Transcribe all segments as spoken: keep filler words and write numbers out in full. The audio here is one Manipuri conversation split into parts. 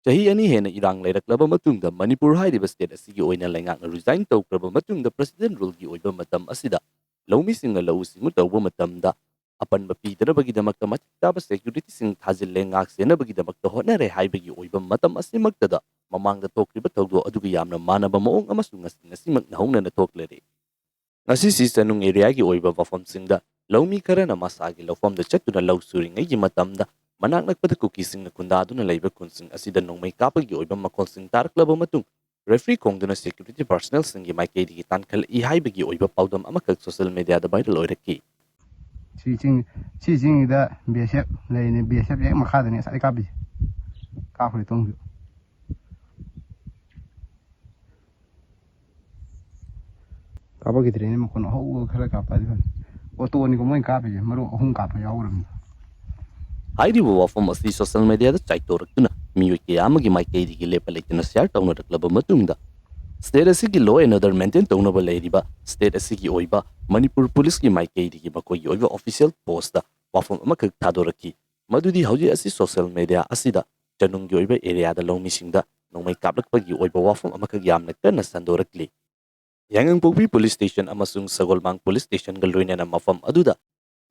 ꯆꯍꯤ ꯑꯅꯤ ꯍꯦꯟꯅ ꯏꯔꯥꯡ ꯂꯩꯔꯛꯂꯕ ꯃꯇꯨꯡꯗ, ꯃꯅꯤꯄꯨꯔ ꯍꯥꯏꯔꯤꯕ state ꯑꯁꯤꯒꯤ ꯑꯣꯏꯅ ꯂꯩꯉꯥꯛꯅ resign ꯇꯧꯈ꯭ꯔꯕ ꯃꯇꯨꯡꯗ, president ruleꯒꯤ ꯑꯣꯏꯕ ꯃꯇꯝ ꯑꯁꯤꯗ ꯂꯧꯃꯤꯁꯤꯡꯅ ꯂꯧꯎ ꯁꯤꯡꯎ ꯇꯧꯕ ꯃꯇꯝꯗ ꯑꯄꯟꯕ ꯄꯤꯗꯅꯕꯒꯤꯗꯃꯛꯇ ꯃꯇꯤꯛ ꯆꯥꯕ securityꯁꯤꯡ ꯊꯥꯖꯤꯜꯂꯦ, ꯉꯥꯛ ꯁꯦꯟꯅꯕꯒꯤꯗꯃꯛꯇ ꯍꯣꯠꯅꯔꯦ ꯍꯥꯏꯕꯒꯤ ꯑꯣꯏꯕ ꯃꯇꯝ ꯑꯁꯤꯃꯛꯇꯗ, ꯃꯃꯥꯡꯗ ꯊꯣꯛꯈꯤꯕ ꯊꯧꯗꯣꯛ ꯑꯗꯨꯒ ꯌꯥꯝꯅ ꯃꯥꯟꯅꯕ ꯃꯑꯣꯡ ꯑꯃꯁꯨ ꯉꯁꯤ ꯉꯁꯤꯃꯛ ꯅꯧꯍꯧꯅꯅ ꯊꯣꯛꯂꯔꯦ꯫ ꯉꯁꯤꯁꯤ ꯆꯅꯨꯡ areaꯒꯤ ꯑꯣꯏꯕ ꯋꯥꯐꯝꯁꯤꯡꯗ ꯂꯧꯃꯤ ꯈꯔꯅ ꯃꯁꯥꯒꯤ ꯂꯧꯐꯝꯗ ꯆꯠꯇꯨꯅ ꯂꯧ ꯁꯨꯔꯤꯉꯩꯒꯤ ꯃꯇꯝꯗ, ꯃꯅꯥꯛ ꯅꯛꯄꯗ ꯀꯨꯀꯤꯁꯤꯡꯅ ꯈꯨꯟꯗꯥꯗꯨꯅ ꯂꯩꯕ ꯈꯨꯟꯁꯤꯡ ꯑꯁꯤꯗ ꯅꯣꯡꯃꯩ ꯀꯥꯞꯄꯒꯤ ꯑꯣꯏꯕ ꯃꯈꯣꯜꯁꯤꯡ ꯇꯥꯔꯛꯂꯕ ꯃꯇꯨꯡ, referee ꯈꯣꯡꯗꯨꯅ security personnelꯁꯤꯡꯒꯤ ꯃꯥꯏꯀꯩꯗꯒꯤ ꯇꯥꯟꯈꯠꯂꯛꯏ ꯍꯥꯏꯕꯒꯤ ꯑꯣꯏꯕ ꯄꯥꯎꯗꯝ ꯑꯃꯈꯛ social mediaꯗ viral ꯑꯣꯏꯔꯛꯈꯤ꯫ ꯁꯤ ꯆꯤꯡ, ꯁꯤ ꯆꯤꯡꯁꯤꯗ B S F ꯂꯩꯔꯤꯅꯦ, B S F ꯍꯦꯛ ꯃꯈꯥꯗꯅꯦ ꯉꯁꯥꯏ ꯀꯥꯞꯄꯤꯁꯦ, ꯀꯥꯞꯈ꯭ꯔꯦ ꯇꯣꯡꯁꯨ꯫ ꯀꯥꯞꯄꯛꯈꯤꯗ꯭ꯔꯦꯅꯦ, ꯃꯈꯣꯟ ꯑꯍꯧꯕ ꯈꯔ ꯀꯥꯞꯄꯛꯑꯗꯤ ꯐꯅꯤ꯫ Autoꯅꯤꯀꯣ ꯃꯣꯏꯅ ꯀꯥꯞꯄꯤꯁꯦ, ꯃꯔꯨ ꯑꯍꯨꯝ ꯀꯥꯞꯄ ꯌꯥꯎꯈ꯭ꯔꯕꯅꯤ꯫ ꯍꯥꯏꯔꯤꯕ ꯋꯥꯐꯝ ꯑꯁꯤ social mediaꯗ ꯆꯥꯏꯊꯣꯔꯛꯇꯨꯅ ꯃꯤꯑꯣꯏ ꯀꯌꯥ ꯑꯃꯒꯤ ꯃꯥꯏꯀꯩꯗꯒꯤ ꯂꯦꯞꯄ ꯂꯩꯇꯅ share ꯇꯧꯅꯔꯛꯂꯕ ꯃꯇꯨꯡꯗ, state ꯑꯁꯤꯒꯤ law and order maintain ꯇꯧꯅꯕ ꯂꯩꯔꯤꯕ state ꯑꯁꯤꯒꯤ ꯑꯣꯏꯕ ꯃꯅꯤꯄꯨꯔ policeꯀꯤ ꯃꯥꯏꯀꯩꯗꯒꯤ ꯃꯈꯣꯏꯒꯤ ꯑꯣꯏꯕ official postꯇ ꯋꯥꯐꯝ ꯑꯃꯈꯛ ꯊꯥꯗꯣꯔꯛꯈꯤ, ꯃꯗꯨꯗꯤ ꯍꯧꯖꯤꯛ ꯑꯁꯤ social media ꯑꯁꯤꯗ ꯆꯅꯨꯡꯒꯤ ꯑꯣꯏꯕ areaꯗ ꯂꯧꯃꯤꯁꯤꯡꯗ ꯅꯣꯡꯃꯩ ꯀꯥꯞꯂꯛꯄꯒꯤ ꯑꯣꯏꯕ ꯋꯥꯐꯝ ꯑꯃꯈꯛ ꯌꯥꯝꯅ ꯀꯟꯅ ꯁꯟꯗꯣꯔꯛꯂꯤ꯫ ꯌꯥꯏꯉꯪꯄꯣꯛꯄꯤ police station ꯑꯃꯁꯨꯡ ꯁꯒꯣꯜꯕꯥꯡ police stationꯒ ꯂꯣꯏꯅꯅ ꯃꯐꯝ ꯑꯗꯨꯗ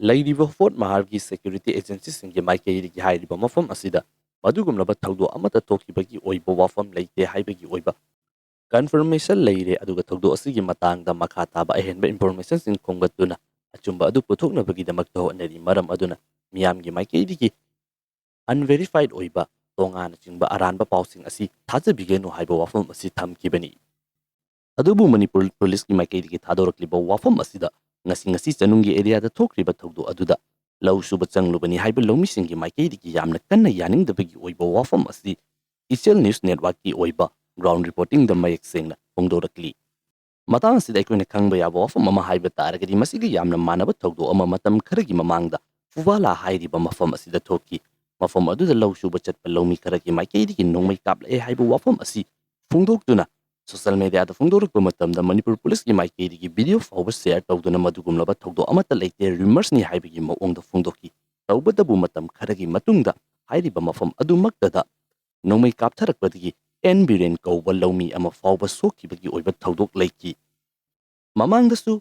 ꯂꯩꯔꯤꯕ ꯐꯣꯔꯠ ꯃꯍꯥꯔꯒꯤ security agencyꯁꯤꯡꯒꯤ ꯃꯥꯏꯀꯩꯗꯒꯤ ꯍꯥꯏꯔꯤꯕ ꯃꯐꯝ ꯑꯁꯤꯗ ꯃꯗꯨꯒꯨꯝꯂꯕ ꯊꯧꯗꯣꯛ ꯑꯃꯠꯇ ꯊꯣꯛꯈꯤꯕꯒꯤ ꯑꯣꯏꯕ ꯋꯥꯐꯝ ꯂꯩꯇꯦ ꯍꯥꯏꯕꯒꯤ ꯑꯣꯏꯕ confirmation ꯂꯩꯔꯦ, ꯑꯗꯨꯒ ꯊꯧꯗꯣꯛ ꯑꯁꯤꯒꯤ ꯃꯇꯥꯡꯗ ꯃꯈꯥ ꯇꯥꯕ ꯑꯍꯦꯟꯕ informationꯁꯤꯡ ꯈꯣꯝꯒꯠꯇꯨꯅ ꯑꯆꯨꯝꯕ ꯑꯗꯨ ꯄꯨꯊꯣꯛꯅꯕꯒꯤꯗꯃꯛꯇ ꯍꯣꯠꯅꯔꯤ꯫ ꯃꯔꯝ ꯑꯗꯨꯅ ꯃꯤꯌꯥꯝꯒꯤ ꯃꯥꯏꯀꯩꯗꯒꯤ unverified ꯑꯣꯏꯕ ꯇꯣꯉꯥꯟꯅ ꯆꯤꯡꯕ ꯑꯔꯥꯟꯕ ꯄꯥꯎꯁꯤꯡ ꯑꯁꯤ ꯊꯥꯖꯕꯤꯒꯅꯨ ꯍꯥꯏꯕ ꯋꯥꯐꯝ ꯑꯁꯤ ꯊꯝꯈꯤꯕꯅꯤ꯫ ꯑꯗꯨꯕꯨ ꯃꯅꯤꯄꯨꯔ policeꯀꯤ ꯃꯥꯏꯀꯩꯗꯒꯤ ꯊꯥꯗꯣꯔꯛꯂꯤꯕ ꯋꯥꯐꯝ ꯑꯁꯤꯗ ꯉꯁꯤ ꯉꯁꯤ ꯆꯅꯨꯡꯒꯤ areaꯗ ꯊꯣꯛꯈ꯭ꯔꯤꯕ ꯊꯧꯗꯣꯛ ꯑꯗꯨꯗ ꯂꯧ ꯁꯨꯕ ꯆꯪꯂꯨꯕꯅꯤ ꯍꯥꯏꯕ ꯂꯧꯃꯤꯁꯤꯡꯒꯤ ꯃꯥꯏꯀꯩꯗꯒꯤ ꯌꯥꯝꯅ ꯀꯟꯅ ꯌꯥꯅꯤꯡꯗꯕꯒꯤ ꯑꯣꯏꯕ ꯋꯥꯐꯝ ꯑꯁꯤ Ichel News Networkꯀꯤ ꯑꯣꯏꯕ ground reportingꯗ ꯃꯌꯦꯛ ꯁꯦꯡꯅ ꯐꯣꯡꯗꯣꯔꯛꯂꯤ꯫ ꯃꯇꯥꯡ ꯑꯁꯤꯗ ꯑꯩꯈꯣꯏꯅ ꯈꯪꯕ ꯌꯥꯕ ꯋꯥꯐꯝ ꯑꯃ ꯍꯥꯏꯕ ꯇꯥꯔꯒꯗꯤ, ꯃꯁꯤꯒ ꯌꯥꯝꯅ ꯃꯥꯟꯅꯕ ꯊꯧꯗꯣꯛ ꯑꯃ ꯃꯇꯝ ꯈꯔꯒꯤ ꯃꯃꯥꯡꯗ ꯐꯨꯕꯥꯂꯥ ꯍꯥꯏꯔꯤꯕ ꯃꯐꯝ ꯑꯁꯤꯗ ꯊꯣꯛꯈꯤ꯫ ꯃꯐꯝ ꯑꯗꯨꯗ ꯂꯧ ꯁꯨꯕ ꯆꯠꯄ ꯂꯧꯃꯤ ꯈꯔꯒꯤ ꯃꯥꯏꯀꯩꯗꯒꯤ ꯅꯣꯡꯃꯩ ꯀꯥꯞꯂꯛꯑꯦ ꯍꯥꯏꯕ ꯋꯥꯐꯝ ꯑꯁꯤ ꯐꯣꯡꯗꯣꯛꯇꯨꯅ social mediaꯗ ꯐꯣꯡꯗꯣꯔꯛꯄ ꯃꯇꯝꯗ, ꯃꯅꯤꯄꯨꯔ policeꯀꯤ ꯃꯥꯏꯀꯩꯗꯒꯤ video ꯐꯥꯎꯕ share ꯇꯧꯗꯨꯅ ꯃꯗꯨꯒꯨꯝꯂꯕ ꯊꯧꯗꯣꯛ ꯑꯃꯠꯇ ꯂꯩꯇꯦ, rumorsꯅꯤ ꯍꯥꯏꯕꯒꯤ ꯃꯑꯣꯡꯗ ꯐꯣꯡꯗꯣꯛꯈꯤ꯫ ꯇꯧꯕꯇꯕꯨ ꯃꯇꯝ ꯈꯔꯒꯤ ꯃꯇꯨꯡꯗ ꯍꯥꯏꯔꯤꯕ ꯃꯐꯝ ꯑꯗꯨꯃꯛꯇꯗ ꯅꯣꯡꯃꯩ ꯀꯥꯞꯊꯔꯛꯄꯗꯒꯤ ꯑꯦꯟ ꯕꯤꯔꯦꯟ ꯀꯧꯕ ꯂꯧꯃꯤ ꯑꯃ ꯐꯥꯎꯕ ꯁꯣꯛꯈꯤꯕꯒꯤ ꯑꯣꯏꯕ ꯊꯧꯗꯣꯛ ꯂꯩꯈꯤ꯫ ꯃꯃꯥꯡꯗꯁꯨ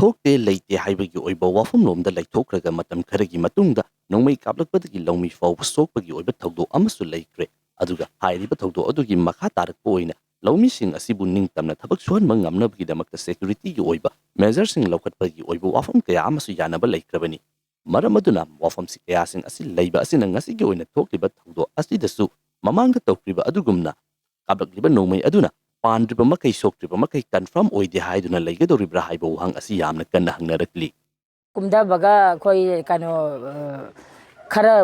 ꯊꯣꯛꯇꯦ ꯂꯩꯇꯦ ꯍꯥꯏꯕꯒꯤ ꯑꯣꯏꯕ ꯋꯥꯐꯝꯂꯣꯝꯗ ꯂꯩꯊꯣꯛꯈ꯭ꯔꯒ ꯃꯇꯝ ꯈꯔꯒꯤ ꯃꯇꯨꯡꯗ ꯅꯣꯡꯃꯩ ꯀꯥꯞꯂꯛꯄꯗꯒꯤ ꯂꯧꯃꯤ ꯐꯥꯎꯕ ꯁꯣꯛꯄꯒꯤ ꯑꯣꯏꯕ ꯊꯧꯗꯣꯛ ꯑꯃꯁꯨ ꯂꯩꯈ꯭ꯔꯦ꯫ ꯑꯗꯨꯒ ꯍꯥꯏꯔꯤꯕ ꯊꯧꯗꯣꯛ ꯑꯗꯨꯒꯤ ꯃꯈꯥ ꯇꯥꯔꯛꯄ ꯑꯣꯏꯅ ꯂꯧꯃꯤꯁꯤꯡ ꯑꯁꯤꯕꯨ ꯅꯤꯡꯇꯝꯅ ꯊꯕꯛ ꯁꯨꯍꯟꯕ ꯉꯝꯅꯕꯒꯤꯗꯃꯛꯇ ꯁꯦꯀ꯭ꯌꯨꯔꯤꯇꯤꯒꯤ ꯑꯣꯏꯕ ꯃꯦꯖꯔꯁꯤꯡ ꯂꯧꯈꯠꯄꯒꯤ ꯑꯣꯏꯕ ꯋꯥꯐꯝ ꯀꯌꯥ ꯑꯃꯁꯨ ꯌꯥꯅꯕ ꯂꯩꯈ꯭ꯔꯕꯅꯤ꯫ ꯃꯔꯝ ꯑꯗꯨꯅ ꯋꯥꯐꯝꯁꯤ ꯀꯌꯥꯁꯤꯡ ꯑꯁꯤ ꯂꯩꯕ ꯑꯁꯤꯅ ꯉꯁꯤꯒꯤ ꯑꯣꯏꯅ ꯊꯣꯛꯂꯤꯕ ꯊꯧꯗꯣꯛ ꯑꯁꯤꯗꯁꯨ ꯃꯃꯥꯡꯗ ꯇꯧꯈ꯭ꯔꯤꯕ ꯑꯗꯨꯒꯨꯝꯅ ꯀꯥꯞꯂꯛꯂꯤꯕ ꯅꯣꯡꯃꯩ ꯑꯗꯨꯅ ꯄꯥꯟꯗ꯭ꯔꯤꯕ ꯃꯈꯩ ꯁꯣꯛꯇ꯭ꯔꯤꯕ ꯃꯈꯩ ꯀꯟꯐꯥꯔꯝ ꯑꯣꯏꯗꯦ ꯍꯥꯏꯗꯨꯅ ꯂꯩꯒꯗꯧꯔꯤꯕ꯭ꯔꯥ ꯍꯥꯏꯕ ꯋꯥꯍꯪ ꯑꯁꯤ ꯌꯥꯝꯅ ꯀꯟꯅ ꯍꯪꯅꯔꯛꯂꯤ꯫ ꯀꯨꯝꯊꯕꯒ ꯑꯩꯈꯣꯏ ꯀꯩꯅꯣ, ꯑ, ꯈꯔ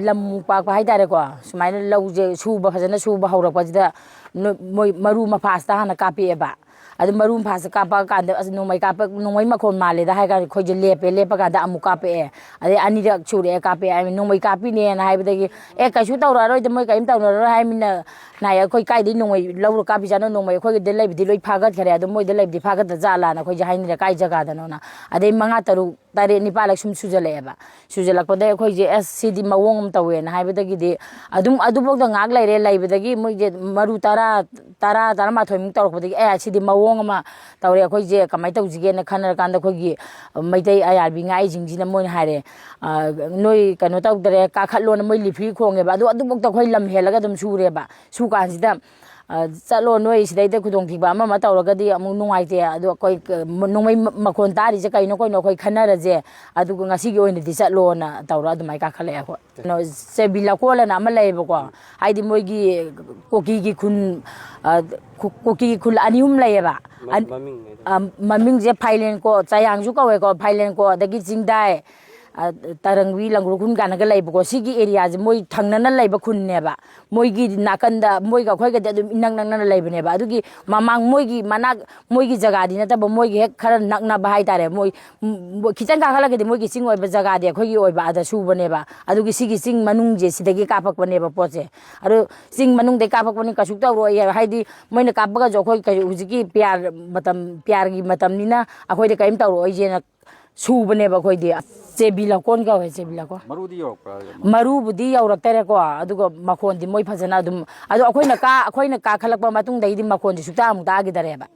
ꯂꯝ ꯃꯨꯛ ꯄꯥꯛꯄ ꯍꯥꯏꯇꯥꯔꯦꯀꯣ, ꯁꯨꯃꯥꯏꯅ ꯂꯧꯁꯦ ꯁꯨꯕ, ꯐꯖꯅ ꯁꯨꯕ ꯍꯧꯔꯛꯄꯁꯤꯗ ꯅꯣ-, ꯃꯣꯏ ꯃꯔꯨ ꯃꯐꯥꯁꯇ ꯍꯥꯟꯅ ꯀꯥꯞꯄꯛꯑꯦꯕ꯫ ꯑꯗꯨ ꯃꯔꯨ ꯃꯐꯥꯁꯇ ꯀꯥꯞꯄꯛꯑꯀꯥꯟꯗ, "ꯑꯁ, ꯅꯣꯡꯃꯩ ꯀꯥꯞꯄ, ꯅꯣꯡꯃꯩ ꯃꯈꯣꯟ ꯃꯥꯜꯂꯦꯗ" ꯍꯥꯏ ꯀꯥꯟꯗ ꯑꯩꯈꯣꯏꯁꯦ ꯂꯦꯞꯄꯦ꯫ ꯂꯦꯞꯄ ꯀꯥꯟꯗ ꯑꯃꯨꯛ ꯀꯥꯞꯄꯛꯑꯦ꯫ ꯑꯗꯩ ꯑꯅꯤꯔꯛ ꯁꯨꯔꯛꯑꯦ ꯀꯥꯞꯄꯛꯑꯦ꯫ "ꯅꯣꯡꯃꯩ ꯀꯥꯞꯄꯤꯅꯦꯅ" ꯍꯥꯏꯕꯗꯒꯤ, "ꯑꯦ, ꯀꯩꯁꯨ ꯇꯧꯔꯛꯑꯔꯣꯏꯗ, ꯃꯣꯏ ꯀꯔꯤꯝ ꯇꯧꯅꯔꯔꯣꯏ" ꯍꯥꯏꯃꯤꯅ ꯅꯥꯏ꯫ "ꯑꯩꯈꯣꯏ ꯀꯥꯏꯗꯩ ꯅꯣꯡꯃꯩ ꯂꯧꯔ ꯀꯥꯞꯄꯤꯖꯥꯠꯅꯣ? ꯅꯣꯡꯃꯩ ꯑꯩꯈꯣꯏꯒꯤꯗ ꯂꯩꯕꯗꯤ ꯂꯣꯏ ꯐꯥꯒꯠꯈ꯭ꯔꯦ, ꯑꯗꯣ ꯃꯣꯏꯗ ꯂꯩꯕꯗꯤ ꯐꯥꯒꯠꯇ ꯖꯥꯠꯂꯥꯅ" ꯑꯩꯈꯣꯏꯁꯦ ꯍꯥꯏꯅꯔꯦ, "ꯀꯥꯏ ꯖꯒꯥꯗꯅꯣꯅ?" ꯑꯗꯩ ꯃꯉꯥ, ꯇꯔꯨꯛ, ꯇꯔꯦꯠ, ꯅꯤꯄꯥꯜꯂꯛ ꯁꯨꯝ ꯁꯨꯖꯜꯂꯛꯑꯦꯕ꯫ ꯁꯨꯖꯜꯂꯛꯄꯗꯩ ꯑꯩꯈꯣꯏꯁꯦ, "ꯑꯁ, ꯁꯤꯗꯤ ꯃꯑꯣꯡ ꯑꯃ ꯇꯧꯋꯦꯅ" ꯍꯥꯏꯕꯗꯒꯤꯗꯤ ꯑꯗꯨꯝ ꯑꯗꯨꯐꯥꯎꯗ ꯉꯥꯏꯍꯥꯛ ꯂꯩꯔꯦ꯫ ꯂꯩꯕꯗꯒꯤ ꯃꯣꯏꯁꯦ ꯃꯔꯨ ꯇꯔꯥ, ꯇꯔꯥ, ꯇꯔꯥꯃꯥꯊꯣꯏꯃꯨꯛ ꯇꯧꯔꯛꯄꯗꯒꯤ, "ꯑꯦ, ꯁꯤꯗꯤ ꯃꯑꯣꯡ ꯑꯃ ꯇꯧꯔꯦ, ꯑꯩꯈꯣꯏꯁꯦ ꯀꯃꯥꯏꯅ ꯇꯧꯁꯤꯒꯦꯅ" ꯈꯟꯅꯔꯀꯥꯟꯗ ꯑꯩꯈꯣꯏꯒꯤ ꯃꯩꯇꯩ ꯑꯌꯥꯔꯕꯤ ꯉꯥꯛꯏꯁꯤꯡꯁꯤꯅ ꯃꯣꯏꯅ ꯍꯥꯏꯔꯦ, "ꯑ, ꯅꯣꯏ ꯀꯩꯅꯣ ꯇꯧꯗꯔꯦ, ꯀꯥꯈꯠꯂꯣꯅ" ꯃꯣꯏ ꯂꯤꯐ꯭ꯔꯤ ꯈꯣꯡꯉꯦꯕ꯫ ꯑꯗꯣ ꯑꯗꯨꯐꯥꯎꯗ ꯑꯩꯈꯣꯏ ꯂꯝ ꯍꯦꯜꯂꯒ ꯑꯗꯨꯝ ꯁꯨꯔꯦꯕ꯫ ꯁꯨ ꯀꯥꯟꯁꯤꯗ, ꯑ, "ꯆꯠꯂꯣ, ꯅꯣꯏ ꯁꯤꯗꯩꯗ ꯈꯨꯗꯣꯡꯊꯤꯕ ꯑꯃ ꯑꯃ ꯇꯧꯔꯒꯗꯤ ꯑꯃꯨꯛ ꯅꯨꯡꯉꯥꯏꯇꯦ꯫ ꯑꯗꯣ ꯑꯩꯈꯣꯏ ꯀ-, ꯃ-, ꯅꯣꯡꯃꯩ ꯃ-, ꯃꯈꯣꯟ ꯇꯥꯔꯤꯁꯦ ꯀꯩꯅꯣ ꯀꯩꯅꯣ ꯑꯩꯈꯣꯏ ꯈꯟꯅꯔꯁꯦ꯫ ꯑꯗꯨꯒ ꯉꯁꯤꯒꯤ ꯑꯣꯏꯅꯗꯤ ꯆꯠꯂꯣꯅ" ꯇꯧꯔ ꯑꯗꯨꯃꯥꯏꯅ ꯀꯥꯈꯠꯂꯛꯑꯦ ꯑꯩꯈꯣꯏ꯫ ꯀꯩꯅꯣ, ꯆꯦꯕꯤ ꯂꯀꯣꯜ ꯑꯅ ꯑꯃ ꯂꯩꯌꯦꯕꯀꯣ꯫ ꯍꯥꯏꯗꯤ ꯃꯣꯏꯒꯤ ꯀꯨꯀꯤꯒꯤ ꯈꯨꯟ, ꯑ, ꯀꯨ-, ꯀꯨꯀꯤꯒꯤ ꯈꯨꯜ ꯑꯅꯤ ꯑꯍꯨꯝ ꯂꯩꯌꯦꯕ꯫ ꯃ-, ꯑꯟ-, ꯃꯃꯤꯡ ꯍꯥꯏꯗꯣ꯫ ꯑ, ꯃꯃꯤꯡꯁꯦ ꯐꯥꯏꯂꯦꯟꯀꯣ, ꯆꯌꯥꯡꯁꯨ ꯀꯧꯋꯦꯀꯣ, ꯐꯥꯏꯂꯦꯟꯀꯣ, ꯑꯗꯒꯤ ꯆꯤꯡꯗꯥꯏ, ꯑ, ꯇꯔꯪꯕꯤ, ꯂꯪꯒ꯭ꯔꯨ ꯈꯨꯟ ꯀꯥꯏꯅꯒ ꯂꯩꯕꯀꯣ꯫ ꯁꯤꯒꯤ ꯑꯦꯔꯤꯌꯥꯁꯦ ꯃꯣꯏ ꯊꯪꯅꯅ ꯂꯩꯕ ꯈꯨꯟꯅꯦꯕ꯫ ꯃꯣꯏꯒꯤ ꯅꯥꯀꯟꯗ, ꯃꯣꯏꯒ ꯑꯩꯈꯣꯏꯒꯗꯤ ꯑꯗꯨꯝ ꯏꯅꯛ ꯅꯛꯅꯅ ꯂꯩꯕꯅꯦꯕ꯫ ꯑꯗꯨꯒꯤ ꯃꯃꯥꯡ ꯃꯣꯏꯒꯤ ꯃꯅꯥꯛ, ꯃꯣꯏꯒꯤ ꯖꯒꯥꯗꯤ ꯅꯠꯇꯕ, ꯃꯣꯏꯒꯤ ꯍꯦꯛ ꯈꯔ ꯅꯛꯅꯕ ꯍꯥꯏꯇꯥꯔꯦ꯫ ꯃꯣꯏ, ꯃ-, ꯈꯤꯇꯪ ꯀꯥꯈꯠꯂꯒꯗꯤ ꯃꯣꯏꯒꯤ ꯆꯤꯡ ꯑꯣꯏꯕ ꯖꯒꯥꯗꯤ ꯑꯩꯈꯣꯏꯒꯤ ꯑꯣꯏꯕ, ꯑꯗ ꯁꯨꯕꯅꯦꯕ꯫ ꯑꯗꯨꯒꯤ ꯁꯤꯒꯤ ꯆꯤꯡ ꯃꯅꯨꯡꯁꯦ ꯁꯤꯗꯒꯤ ꯀꯥꯞꯄꯛꯄꯅꯦꯕ ꯄꯣꯠꯁꯦ꯫ ꯑꯗꯨ ꯆꯤꯡ ꯃꯅꯨꯡꯗꯩ ꯀꯥꯞꯄꯛꯄꯅꯤ, ꯀꯩꯁꯨ ꯇꯧꯔꯣꯏ꯫ ꯍꯥꯏꯗꯤ ꯃꯣꯏꯅ ꯀꯥꯞꯄꯒꯁꯨ ꯑꯩꯈꯣꯏ ꯀꯩ-, ꯍꯧꯖꯤꯛꯀꯤ ꯄꯤꯌꯥꯔ ꯃꯇꯝ, ꯄꯤꯌꯥꯔꯒꯤ ꯃꯇꯝꯅꯤꯅ ꯑꯩꯈꯣꯏꯗ ꯀꯔꯤꯝ ꯇꯧꯔꯛꯑꯣꯏꯁꯦꯅ ꯁꯨꯕꯅꯦꯕ ꯑꯩꯈꯣꯏꯗꯤ꯫ ꯆꯦꯕꯤ ꯂꯀꯣꯟ ꯀꯧꯋꯦ, ꯆꯦꯕꯤ ꯂꯀꯣꯟ꯫ ꯃꯔꯨꯗꯤ ꯌꯧꯔꯛꯄ꯭ꯔꯥ? ꯃꯔꯨꯕꯨꯗꯤ ꯌꯧꯔꯛꯇꯔꯦꯀꯣ, ꯑꯗꯨꯒ ꯃꯈꯣꯟꯗꯤ ꯃꯣꯏ ꯐꯖꯅ ꯑꯗꯨꯝ, ꯑꯗꯣ ꯑꯩꯈꯣꯏꯅ ꯀꯥ-, ꯑꯩꯈꯣꯏꯅ ꯀꯥꯈꯠꯂꯛꯄ ꯃꯇꯨꯡꯗꯒꯤꯗꯤ ꯃꯈꯣꯟꯁꯦ ꯁꯨꯛꯇꯥ ꯑꯃꯨꯛ ꯇꯥꯈꯤꯗꯔꯦꯕ꯫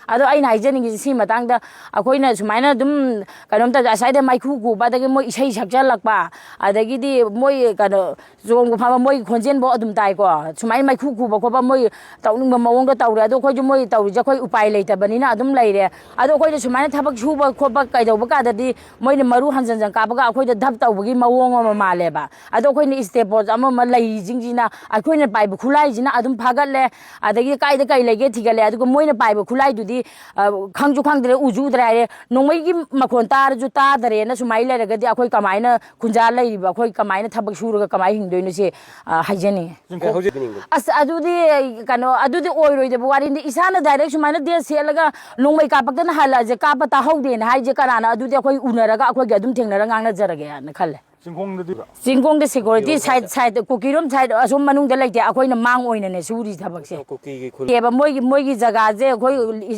ꯑꯗꯣ ꯑꯩꯅ ꯍꯥꯏꯖꯅꯤꯡꯉꯤꯁꯦ ꯁꯤ ꯃꯇꯥꯡꯗ, ꯑꯩꯈꯣꯏꯅ ꯁꯨꯃꯥꯏꯅ ꯑꯗꯨꯝ ꯀꯩꯅꯣꯝ ꯇꯧꯗ, ꯑꯁ꯭ꯋꯥꯏꯗ ꯃꯩꯈꯨ ꯈꯨꯕ, ꯑꯗꯒꯤ ꯃꯣꯏ ꯏꯁꯩ ꯁꯛꯆꯜꯂꯛꯄ, ꯑꯗꯒꯤꯗꯤ ꯃꯣꯏ ꯀꯩꯅꯣ ꯆꯣꯡꯕ ꯐꯥꯕ, ꯃꯣꯏ ꯈꯣꯟꯖꯦꯜꯐꯧ ꯑꯗꯨꯝ ꯇꯥꯏꯀꯣ꯫ ꯁꯨꯃꯥꯏꯅ ꯃꯩꯈꯨ ꯈꯨꯕ ꯈꯣꯠꯄ ꯃꯣꯏ ꯇꯧꯅꯤꯡꯕ ꯃꯑꯣꯡꯗ ꯇꯧꯔꯦ꯫ ꯑꯗꯣ ꯑꯩꯈꯣꯏꯁꯨ ꯃꯣꯏ ꯇꯧꯔꯤꯁꯦ ꯑꯩꯈꯣꯏ ꯎꯄꯥꯏ ꯂꯩꯇꯕꯅꯤꯅ ꯑꯗꯨꯝ ꯂꯩꯔꯦ꯫ ꯑꯗꯣ ꯑꯩꯈꯣꯏꯅ ꯁꯨꯃꯥꯏꯅ ꯊꯕꯛ ꯁꯨꯕ ꯈꯣꯠꯄ ꯀꯩꯗꯧꯕ ꯀꯥꯟꯗꯗꯤ ꯃꯣꯏꯅ ꯃꯔꯨ ꯍꯟꯖꯟ ꯍꯟꯖꯟ ꯀꯥꯞꯄꯒ ꯑꯩꯈꯣꯏꯗ ꯙꯞ ꯇꯧꯕꯒꯤ ꯃꯑꯣꯡ ꯑꯃ ꯃꯥꯜꯂꯦꯕ꯫ ꯑꯗꯣ ꯑꯩꯈꯣꯏꯅ step post ꯑꯃ ꯑꯃ ꯂꯩꯔꯤꯁꯤꯡꯁꯤꯅ, ꯑꯩꯈꯣꯏꯅ ꯄꯥꯏꯕ ꯈꯨꯠꯂꯥꯏꯁꯤꯅ ꯑꯗꯨꯝ ꯐꯥꯒꯠꯂꯦ꯫ ꯑꯗꯒꯤ ꯀꯥꯏꯗ ꯀꯩ ꯂꯩꯒꯦ ꯊꯤꯒꯠꯂꯦ꯫ ꯑꯗꯨꯒ ꯃꯣꯏꯅ ꯄꯥꯏꯕ ꯈꯨꯠꯂꯥꯏꯗꯨꯗꯤ, ꯑ, ꯈꯪꯁꯨ ꯈꯪꯗ꯭ꯔꯦ, ꯎꯁꯨ ꯎꯗ꯭ꯔꯦ ꯍꯥꯏꯔꯦ꯫ ꯅꯣꯡꯃꯩꯒꯤ ꯃꯈꯣꯟ ꯇꯥꯔꯁꯨ ꯇꯥꯗꯔꯦꯅ ꯁꯨꯃꯥꯏꯅ ꯂꯩꯔꯒꯗꯤ ꯑꯩꯈꯣꯏ ꯀꯃꯥꯏꯅ ꯈꯨꯟꯖꯥ ꯂꯩꯔꯤꯕ, ꯑꯩꯈꯣꯏ ꯀꯃꯥꯏꯅ ꯊꯕꯛ ꯁꯨꯔꯒ ꯀꯃꯥꯏꯅ ꯍꯤꯡꯗꯣꯏꯅꯣ ꯁꯤ, ꯑ, ꯍꯥꯏꯖꯅꯤꯡꯉꯤ꯫ ꯍꯧꯖꯤꯛ ꯑꯁ, ꯑꯗꯨꯗꯤ ꯀꯩꯅꯣ, ꯑꯗꯨꯗꯤ ꯑꯣꯏꯔꯣꯏꯗꯕ ꯋꯥꯔꯤꯅꯤ꯫ ꯏꯁꯥꯅ direct ꯁꯨꯃꯥꯏꯅ dress ꯁꯦꯠꯂꯒ ꯅꯣꯡꯃꯩ ꯀꯥꯞꯄꯛꯇꯅ ꯍꯜꯂꯛꯑꯁꯦ, ꯀꯥꯞꯄ ꯇꯥꯍꯧꯗꯦꯅ ꯍꯥꯏꯁꯦ ꯀꯅꯥꯅ? ꯑꯗꯨꯗꯤ ꯑꯩꯈꯣꯏ ꯎꯅꯔꯒ ꯑꯩꯈꯣꯏꯒꯤ ꯑꯗꯨꯝ ꯊꯦꯡꯅꯔ ꯉꯥꯡꯅꯖꯔꯒꯦꯅ ꯈꯜꯂꯦ꯫ ꯆꯤꯡꯈꯣꯡꯗꯗꯤ? ꯆꯤꯡꯈꯣꯡꯗ security side, side, ꯀꯨꯀꯤꯔꯣꯝ side ꯑꯁꯣꯝ ꯃꯅꯨꯡꯗ ꯂꯩꯇꯦ, ꯑꯩꯈꯣꯏꯅ ꯃꯥꯡ ꯑꯣꯏꯅꯅꯦ ꯁꯨꯔꯤ ꯊꯕꯛꯁꯦ꯫ ꯀꯨꯀꯤꯒꯤ ꯈꯨꯜ- ꯀꯦꯕ ꯃꯣꯏꯒꯤ, ꯃꯣꯏꯒꯤ ꯖꯒꯥꯁꯦ ꯑꯩꯈꯣꯏ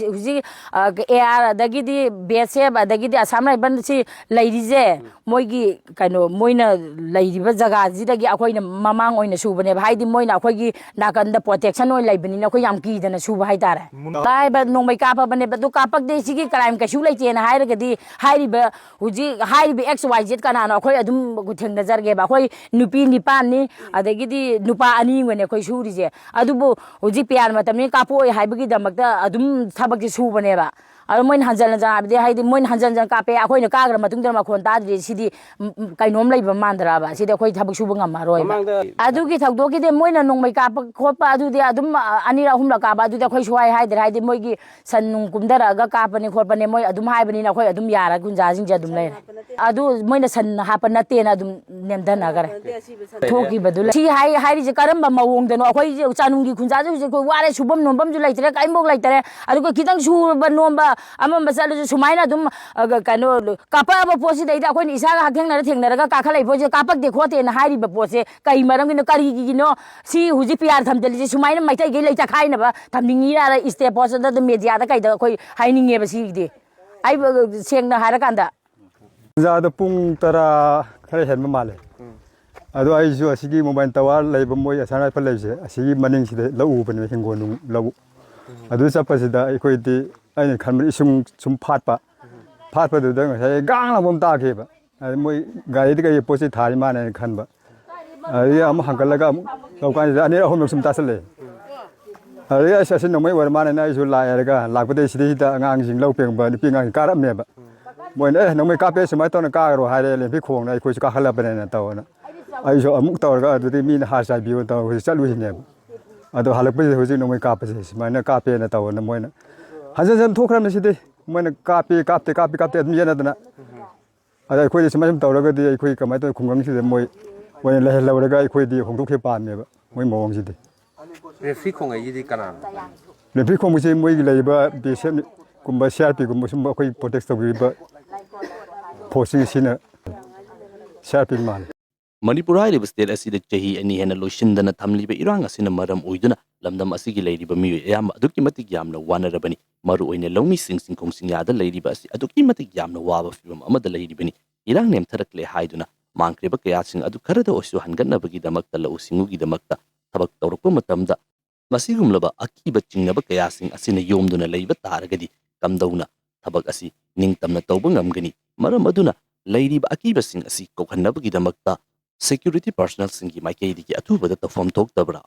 ꯍꯧꯖꯤꯛ, ꯑ, AR ꯑꯗꯒꯤꯗꯤ BSF ꯑꯗꯒꯤꯗꯤ Assam Rifles ꯁꯤ ꯂꯩꯔꯤꯁꯦ, ꯃꯣꯏꯒꯤ ꯀꯩꯅꯣ, ꯃꯣꯏꯅ ꯂꯩꯔꯤꯕ ꯖꯒꯥꯁꯤꯗꯒꯤ ꯑꯩꯈꯣꯏꯅ ꯃꯃꯥꯡ ꯑꯣꯏꯅ ꯁꯨꯕꯅꯦꯕ꯫ ꯍꯥꯏꯗꯤ ꯃꯣꯏꯅ ꯑꯩꯈꯣꯏꯒꯤ ꯅꯥꯀꯟꯗ protection ꯑꯣꯏꯅ ꯂꯩꯕꯅꯤꯅ ꯑꯩꯈꯣꯏ ꯌꯥꯝ ꯀꯤꯗꯅ ꯁꯨꯕ ꯍꯥꯏꯇꯥꯔꯦ꯫ ꯃꯨꯟ- ꯂꯥꯏꯕ ꯅꯣꯡꯃꯩ ꯀꯥꯞꯄꯕꯅꯦꯕ, ꯑꯗꯨ ꯀꯥꯞꯄꯛꯇꯦ, ꯁꯤꯒꯤ crime ꯀꯩꯁꯨ ꯂꯩꯇꯦꯅ ꯍꯥꯏꯔꯒꯗꯤ ꯍꯥꯏꯔꯤꯕ, ꯍꯧꯖꯤꯛ ꯍꯥꯏꯔꯤꯕ X Y Z ꯀꯅꯥꯅꯣ ꯑꯩꯈꯣꯏ ꯑꯗꯨꯝ ꯊꯦꯡꯅꯖꯔꯒꯦꯕ꯫ ꯑꯩꯈꯣꯏ ꯅꯨꯄꯤ ꯅꯤꯄꯥꯟꯅꯤ, ꯑꯗꯒꯤꯗꯤ ꯅꯨꯄꯥ ꯑꯅꯤ ꯑꯣꯏꯅ ꯑꯩꯈꯣꯏ ꯁꯨꯔꯤꯁꯦ꯫ ꯑꯗꯨꯕꯨ ꯍꯧꯖꯤꯛ ꯄꯤꯌꯥꯟ ꯃꯇꯝꯅꯤ, ꯀꯥꯞꯄꯛꯑꯣꯏ ꯍꯥꯏꯕꯒꯤꯗꯃꯛꯇ ꯑꯗꯨꯝ ꯊꯕꯛꯁꯦ ꯁꯨꯕꯅꯦꯕ꯫ ꯑꯗꯣ ꯃꯣꯏꯅ ꯍꯟꯖꯟ ꯍꯟꯖꯟ ꯍꯥꯏꯕꯗꯤ, ꯍꯥꯏꯗꯤ ꯃꯣꯏꯅ ꯍꯟꯖꯟ ꯍꯟꯖꯟ ꯀꯥꯞꯄꯦ, ꯑꯩꯈꯣꯏꯅ ꯀꯥꯈ꯭ꯔ ꯃꯇꯨꯡꯗ ꯃꯈꯣꯟ ꯇꯥꯗ꯭ꯔꯤ, ꯁꯤꯗꯤ, ꯎꯝ, ꯎꯝ, ꯀꯩꯅꯣꯝ ꯂꯩꯕ ꯃꯥꯟꯗ꯭ꯔꯕ? ꯁꯤꯗꯤ ꯑꯩꯈꯣꯏ ꯊꯕꯛ ꯁꯨꯕ ꯉꯝꯃꯔꯣꯏꯕ꯫ ꯃꯃꯥꯡꯗ ꯑꯗꯨꯒꯤ ꯊꯧꯗꯣꯛꯀꯤꯗꯤ ꯃꯣꯏꯅ ꯅꯣꯡꯃꯩ ꯀꯥꯞꯄ ꯈꯣꯠꯄ ꯑꯗꯨꯗꯤ ꯑꯗꯨꯝ, ꯑ, ꯑꯅꯤꯔꯛ ꯑꯍꯨꯝꯂꯛ ꯀꯥꯞꯄ ꯑꯗꯨꯗꯤ ꯑꯩꯈꯣꯏ ꯁꯨꯍꯥꯏ ꯍꯥꯏꯗ꯭ꯔꯦ, ꯍꯥꯏꯗꯤ ꯃꯣꯏꯒꯤ ꯁꯟ ꯅꯨꯡ ꯀꯨꯝꯊꯔꯛꯑꯒ ꯀꯥꯞꯄꯅꯤ ꯈꯣꯠꯄꯅꯤ ꯃꯣꯏ ꯑꯗꯨꯝ ꯍꯥꯏꯕꯅꯤꯅ ꯑꯩꯈꯣꯏ ꯑꯗꯨꯝ ꯌꯥꯔꯦ, ꯒꯨꯟꯖꯥꯁꯤꯡꯁꯦ ꯑꯗꯨꯝ ꯂꯩꯔꯦ꯫ ꯑꯗꯨ ꯃꯣꯏꯅ ꯁꯟ ꯍꯥꯞꯄ ꯅꯠꯇꯦꯅ ꯑꯗꯨꯝ ꯅꯦꯝꯊꯅꯈ꯭ꯔꯦ꯫ ꯊꯣꯛꯈꯤꯕꯗꯨ ꯂꯩ꯫ ꯁꯤ ꯍꯥꯏ-, ꯍꯥꯏꯔꯤꯁꯦ ꯀꯔꯝꯕ ꯃꯑꯣꯡꯗꯅꯣ? ꯑꯩꯈꯣꯏꯁꯦ ꯆꯥꯅꯨꯡꯒꯤ ꯈꯨꯟꯖꯥꯁꯦ ꯍꯧꯖꯤꯛ ꯑꯩꯈꯣꯏ ꯋꯥꯔꯦ, ꯁꯨꯐꯝ ꯅꯣꯝꯐꯝꯁꯨ ꯂꯩꯇ꯭ꯔꯦ, ꯀꯔꯤꯝꯐꯥꯎ ꯂꯩꯇ꯭ꯔꯦ꯫ ꯑꯗꯨꯒ ꯈꯤꯇꯪ ꯁꯨꯕ ꯅꯣꯝꯕ ꯑꯃ ꯑꯃ ꯆꯠꯂꯁꯨ ꯁꯨꯃꯥꯏꯅ ꯑꯗꯨꯝ, ꯑ, ꯀꯩꯅꯣ, ꯀꯥꯞꯄꯛꯑꯕ ꯄꯣꯠꯁꯤꯗꯩꯗ ꯑꯩꯈꯣꯏꯅ ꯏꯁꯥꯒ ꯍꯛꯊꯦꯡꯅꯔ ꯊꯦꯡꯅꯔꯒ ꯀꯥꯈꯠꯂꯛꯏ ꯄꯣꯠꯁꯦ, ꯀꯥꯞꯄꯛꯇꯦ ꯈꯣꯠꯇꯦꯅ ꯍꯥꯏꯔꯤꯕ ꯄꯣꯠꯁꯦ ꯀꯩ ꯃꯔꯝꯒꯤꯅꯣ, ꯀꯔꯤꯒꯤꯅꯣ? ꯁꯤ ꯍꯧꯖꯤꯛ ꯄꯤꯌꯥꯔ ꯊꯝꯖꯤꯜꯂꯤꯁꯦ ꯁꯨꯃꯥꯏꯅ ꯃꯩꯇꯩꯈꯩ ꯂꯩ ꯆꯈꯥꯏꯅꯕ ꯊꯝꯅꯤꯡꯉꯤꯔꯥ? State post ꯗ ꯑꯗꯨꯝ media ꯗ ꯀꯩꯗ ꯑꯩꯈꯣꯏ ꯍꯥꯏꯅꯤꯡꯉꯦꯕ ꯁꯤꯒꯤꯗꯤ꯫ ꯑꯩ ꯁꯦꯡꯅ ꯍꯥꯏꯔꯀꯥꯟꯗ ꯇꯟꯖꯥꯗ ꯄꯨꯡ ꯇꯔꯥ ꯈꯔ ꯍꯦꯟꯕ ꯃꯥꯜꯂꯦ꯫ ꯑꯗꯣ ꯑꯩꯁꯨ ꯑꯁꯤꯒꯤ ꯃꯣꯕꯥꯏꯜ ꯇꯋꯥꯔ ꯂꯩꯕ, ꯃꯣꯏ ꯑꯁꯥꯝ ꯔꯥꯏꯐꯜ ꯂꯩꯕꯁꯦ, ꯑꯁꯤꯒꯤ ꯃꯅꯤꯡꯁꯤꯗ ꯂꯧ ꯎꯕꯅꯦꯕ, ꯍꯤꯡꯒꯣꯜ ꯅꯨꯡ ꯂꯧꯕꯨꯛ꯫ ꯑꯗꯨ ꯆꯠꯄꯁꯤꯗ ꯑꯩꯈꯣꯏꯗꯤ, ꯑꯩꯅ ꯈꯟꯕꯗ ꯏꯁꯤꯡ ꯁꯨꯝ ꯐꯥꯠꯄ, ꯐꯥꯠꯄꯗꯨꯗ ꯉꯁꯥꯏ ꯒꯥꯡ ꯂꯥꯎꯕ ꯑꯃ ꯇꯥꯈꯤꯕ꯫ ꯑꯗꯨ ꯃꯣꯏ ꯒꯥꯔꯤꯗ ꯀꯩ ꯄꯣꯠ ꯆꯩ ꯊꯥꯔꯤ ꯃꯥꯜꯂꯦꯅ ꯈꯟꯕ꯫ ꯑꯗꯒꯤ ꯑꯃꯨꯛ ꯍꯪꯒꯠꯂꯒ ꯑꯃꯨꯛ ꯇꯧ ꯀꯥꯟꯁꯤꯗ ꯑꯅꯤꯔꯛ ꯑꯍꯨꯝꯂꯛ ꯁꯨꯝ ꯇꯥꯁꯜꯂꯛꯑꯦ꯫ ꯑꯗꯒꯤ ꯑꯁ, ꯑꯁꯤ ꯅꯣꯡꯃꯩ ꯑꯣꯏꯔ ꯃꯥꯜꯂꯦꯅ ꯑꯩꯁꯨ ꯂꯥꯛꯑꯦꯔꯒ ꯂꯥꯛꯄꯗꯩ ꯁꯤꯗꯩꯁꯤꯗ ꯑꯉꯥꯡꯁꯤꯡ ꯂꯧ ꯄꯦꯡꯕ ꯅꯨꯄꯤ ꯑꯉꯥꯡꯁꯤꯡ ꯀꯥꯔꯛꯑꯝꯃꯦꯕ꯫ ꯃꯣꯏꯅ, "ꯑꯦ, ꯅꯣꯡꯃꯩ ꯀꯥꯞꯄꯦ, ꯁꯨꯃꯥꯏꯅ ꯇꯧꯅ ꯀꯥꯈ꯭ꯔꯣ" ꯍꯥꯏꯔꯦ, ꯂꯦꯝꯐꯤ ꯈꯣꯡꯅ ꯑꯩꯈꯣꯏꯁꯨ ꯀꯥꯈꯠꯂꯕꯅꯦꯅ ꯇꯧꯗꯅ꯫ ꯑꯩꯁꯨ ꯑꯃꯨꯛ ꯇꯧꯔꯒ ꯑꯗꯨꯗꯤ ꯃꯤꯅ ꯍꯥꯔ ꯆꯥꯏꯕꯤꯌꯣ ꯇꯧꯔꯒ ꯍꯧꯖꯤꯛ ꯆꯠꯂꯨꯁꯤꯅꯦꯕ꯫ ꯑꯗꯣ ꯍꯜꯂꯛꯄꯁꯤꯗ ꯍꯧꯖꯤꯛ ꯅꯣꯡꯃꯩ ꯀꯥꯞꯄꯁꯦ ꯁꯨꯃꯥꯏꯅ ꯀꯥꯞꯄꯦꯅ ꯇꯧꯗꯅ ꯃꯣꯏꯅ ꯍꯟꯖꯟ ꯍꯟꯖꯟ ꯊꯣꯛꯈ꯭ꯔꯕꯅꯤ ꯁꯤꯗꯤ꯫ ꯃꯣꯏꯅ ꯀꯥꯞꯄꯦ, ꯀꯥꯞꯇꯦ, ꯀꯥꯞꯄꯦ, ꯀꯥꯞꯇꯦ ꯑꯗꯨꯝ ꯌꯦꯠꯅꯗꯅ꯫ ꯑꯗ ꯑꯩꯈꯣꯏꯗꯤ ꯁꯨꯃꯥꯏꯅ ꯁꯨꯝ ꯇꯧꯔꯒꯗꯤ ꯑꯩꯈꯣꯏ ꯀꯃꯥꯏꯅ ꯇꯧꯋꯤ, ꯈꯨꯡꯒꯪꯁꯤꯗ ꯃꯣꯏ ꯑꯣꯏꯅ ꯂꯩꯍꯜꯂꯧꯔꯒ ꯑꯩꯈꯣꯏꯗꯤ ꯍꯣꯡꯗꯣꯛꯈꯤꯕ ꯄꯥꯝꯃꯦꯕ ꯃꯣꯏ ꯃꯑꯣꯡꯁꯤꯗꯤ꯫ ꯔꯦꯐ꯭ꯔꯤ ꯈꯣꯡꯉꯩꯁꯤꯗꯤ ꯀꯅꯥꯅꯣ? ꯔꯦꯐ꯭ꯔꯤ ꯈꯣꯡꯕꯁꯤ ꯃꯣꯏꯒꯤ ꯂꯩꯔꯤꯕ ꯕꯤ ꯑꯦꯁ ꯑꯦꯐ ꯀꯨꯝꯕ, ꯁꯤ ꯑꯥꯔ ꯄꯤ ꯒꯨꯝꯕ ꯁꯨꯝꯕ ꯑꯩꯈꯣꯏ ꯄ꯭ꯔꯣꯇꯦꯛ ꯇꯧꯕꯤꯔꯤꯕ ꯐꯣꯔꯁꯁꯤꯡ ꯑꯁꯤꯅ, ꯁꯤ ꯑꯥꯔ ꯄꯤ ꯃꯥꯜꯂꯤ꯫ ꯃꯅꯤꯄꯨꯔ ꯍꯥꯏꯔꯤꯕ ꯁ꯭ꯇꯦꯠ ꯑꯁꯤꯗ ꯆꯍꯤ ꯑꯅꯤ ꯍꯦꯟꯅ ꯂꯣꯏꯁꯤꯟꯗꯅ ꯊꯝꯂꯤꯕ ꯏꯔꯥꯡ ꯑꯁꯤꯅ ꯃꯔꯝ ꯑꯣꯏꯗꯨꯅ ꯂꯝꯗꯝ ꯑꯁꯤꯒꯤ ꯂꯩꯔꯤꯕ ꯃꯤꯑꯣꯏ ꯑꯌꯥꯝꯕ ꯑꯗꯨꯛꯀꯤ ꯃꯇꯤꯛ ꯌꯥꯝꯅ ꯋꯥꯅꯔꯕꯅꯤ꯫ ꯃꯔꯨꯑꯣꯏꯅ ꯂꯧꯃꯤꯁꯤꯡ ꯆꯤꯡꯈꯣꯡ ꯆꯤꯡꯌꯥꯗ ꯂꯩꯔꯤꯕ ꯑꯁꯤ ꯑꯗꯨꯛꯀꯤ ꯃꯇꯤꯛ ꯌꯥꯝꯅ ꯋꯥꯕ ꯐꯤꯕꯝ ꯑꯃꯗ ꯂꯩꯔꯤꯕꯅꯤ꯫ ꯏꯔꯥꯡ ꯅꯦꯝꯊꯔꯛꯂꯦ ꯍꯥꯏꯗꯨꯅ ꯃꯥꯡꯈ꯭ꯔꯤꯕ ꯀꯌꯥꯁꯤꯡ ꯑꯗꯨ ꯈꯔꯗ ꯑꯣꯏꯁꯨ ꯍꯟꯒꯠꯅꯕꯒꯤꯗꯃꯛꯇ, ꯂꯧꯎ ꯁꯤꯡꯎꯒꯤꯗꯃꯛꯇ ꯊꯕꯛ ꯇꯧꯔꯛꯄ ꯃꯇꯝꯗ, ꯃꯁꯤꯒꯨꯝꯂꯕ ꯑꯀꯤꯕ ꯆꯤꯡꯅꯕ ꯀꯌꯥꯁꯤꯡ ꯑꯁꯤꯅ ꯌꯣꯝꯗꯨꯅ ꯂꯩꯕ ꯇꯥꯔꯒꯗꯤ ꯀꯝꯗꯧꯅ ꯊꯕꯛ ꯑꯁꯤ ꯅꯤꯡꯇꯝꯅ ꯇꯧꯕ ꯉꯝꯒꯅꯤ? ꯃꯔꯝ ꯑꯗꯨꯅ ꯂꯩꯔꯤꯕ ꯑꯀꯤꯕꯁꯤꯡ ꯑꯁꯤ ꯀꯣꯛꯍꯟꯅꯕꯒꯤꯗꯃꯛꯇ security personnelꯁꯤꯡꯒꯤ ꯃꯥꯏꯀꯩꯗꯒꯤ ꯑꯊꯨꯕꯗ ꯇꯧꯐꯝ ꯊꯣꯛꯇꯕ꯭ꯔꯥ?